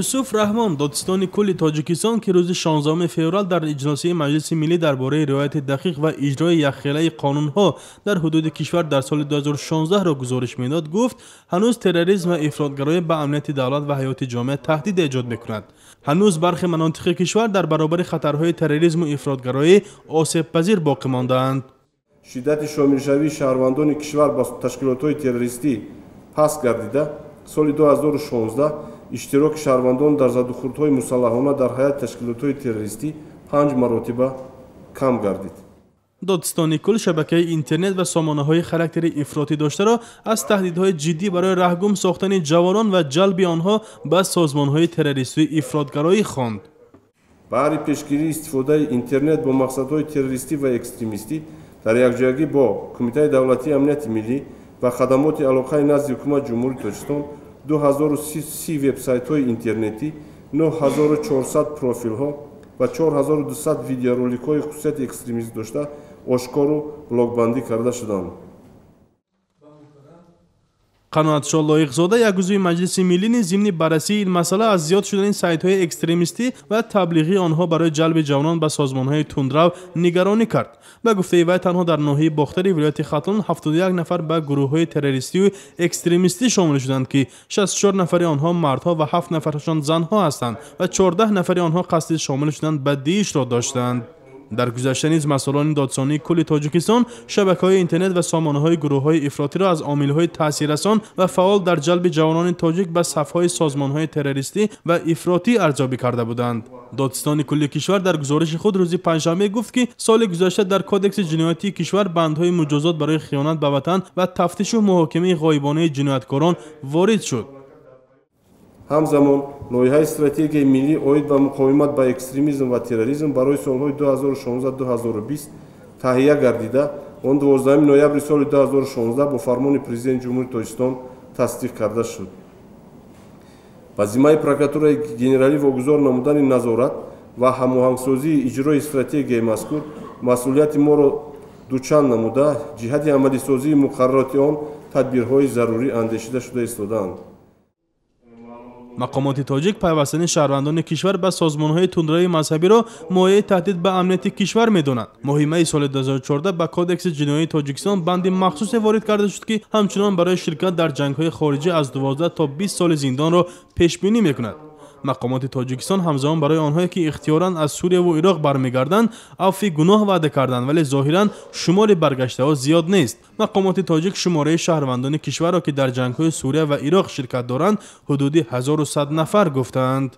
Юсуф Раҳмон, додситони кулли Тоҷикистон, ки рӯзи 16 феврал дар иҷлосияи Маҷлиси миллӣ дар бораи риояти дақиқ ва иҷрои якхелаи қонунҳо дар ҳудуди кишвар дар соли 2016-ро гузориш медод, гуфт, ҳанӯз терроризм ва ифротгароӣ ба амнияти давлат ва ҳаёти ҷомеа таҳдид эҷод мекунад. Ҳанӯз бархе манотиқи кишвар дар баробари хатарҳои терроризму ифротгароӣ осебпазир боқӣ мондаанд. Шиддати шомилшавии шаҳрвандони кишвар ба ташкилотҳои террористӣ паст гардида, соли 2016 иштироки шаҳрвандон дар задухӯрдҳои мусаллаҳона дар ҳайати ташкилотҳои террористӣ 5 маротиба кам гардид. Додситони кул шабакаи интернет ва сомонаҳои характери ифротӣ доштаро аз таҳдидҳои ҷиддӣ барои раҳгум сохтани ҷавонон ва ҷалби онҳо ба созмонҳои террористию ифротгароӣ хонд. Баҳри пешгирии истифодаи интернет бо мақсадҳои террористӣ ва экстремистӣ дар якҷоягӣ бо Кумитаи давлатии амнияти миллӣ ва хадамоти алоқаи назди Ҳукумати Ҷумҳурии Тоҷикистон 2030 вебсайтҳои интернетӣ, 9400 профилҳо ва 4200 видеороликҳои хусусияти экстремистӣ дошта ошкору блокбандӣ карда шуданд. Қаноатшо Лоиқзода, як узви Маҷлиси миллӣ, низ зимни баррасии ин масъала аз зиёд шудани сайтҳои экстремистӣ ва таблиғии онҳо барои ҷалби ҷавонон ба созмонҳои тундрав нигаронӣ кард. Ба гуфтаи вай, танҳо дар ноҳияи Бохтари вилояти Хатлон 71 нафар ба гурӯҳҳои террористию экстремистӣ шомил шуданд, ки 64 нафари онҳо мардҳо ва 7 нафарашон занҳо ҳастанд ва 14 нафари онҳо қасди шомил шудан ба ДИИШро доштанд. Дар гузашта низ масъулони додсонии кулли Тоҷикистон шабакаҳои интернет ва сомонаҳои гурӯҳҳои ифротиро аз омилҳои таъсиррасон ва фаъол дар ҷалби ҷавонони тоҷик ба сафҳои созмонҳои террористӣ ва ифротӣ арзёбӣ карда буданд. Додситони кулли кишвар дар гузориши худ рӯзи панҷшанбе гуфт, ки соли гузашта дар Кодекси ҷиноятии кишвар бандҳои муҷозот барои хиёнат ба ватан ва тафтишу муҳокимаи ғоибонаи ҷинояткорон ворид шуд. Ҳамзамон лоиҳаи стратегияи миллӣ оид ба муқовимат ба экстремизм ва терроризм барои солҳои 2016-2020 таҳия гардида, он 12 ноябри соли 2016 бо фармони Президенти Ҷумҳурии Тоҷикистон тасдиқ карда шуд. Ба зиммаи Прокуратураи генералӣ вогузор намудани назорат ва ҳамоҳангсозии иҷрои стратегияи мазкур масъулияти моро дучанд намуда, ҷиҳати амалисозии муқаррароти он тадбирҳои зарурӣ андешида шуда истодаанд. Мақомоти тоҷик пайвастани шаҳрвандони кишвар ба созмонҳои тундрави мазҳабиро мояи таҳдид ба амнияти кишвар медонанд. Моҳи майи соли 2014 ба Кодекси ҷиноии Тоҷикистон банди махсусе ворид карда шуд, ки ҳамчунон барои ширкат дар ҷангҳои хориҷӣ аз 12 то 20 соли зиндонро пешбинӣ мекунад. Мақомоти Тоҷикистон ҳамзамон барои онҳое, ки ихтиёран аз Сурияву Ироқ бармегарданд, авфи гуноҳ ваъда карданд, вале зоҳиран шумори баргаштаҳо зиёд нест. Мақомоти тоҷик шумораи шаҳрвандони кишварро, ки дар ҷангҳои Сурия ва Ироқ ширкат доранд, ҳудуди 1100 нафар гуфтаанд.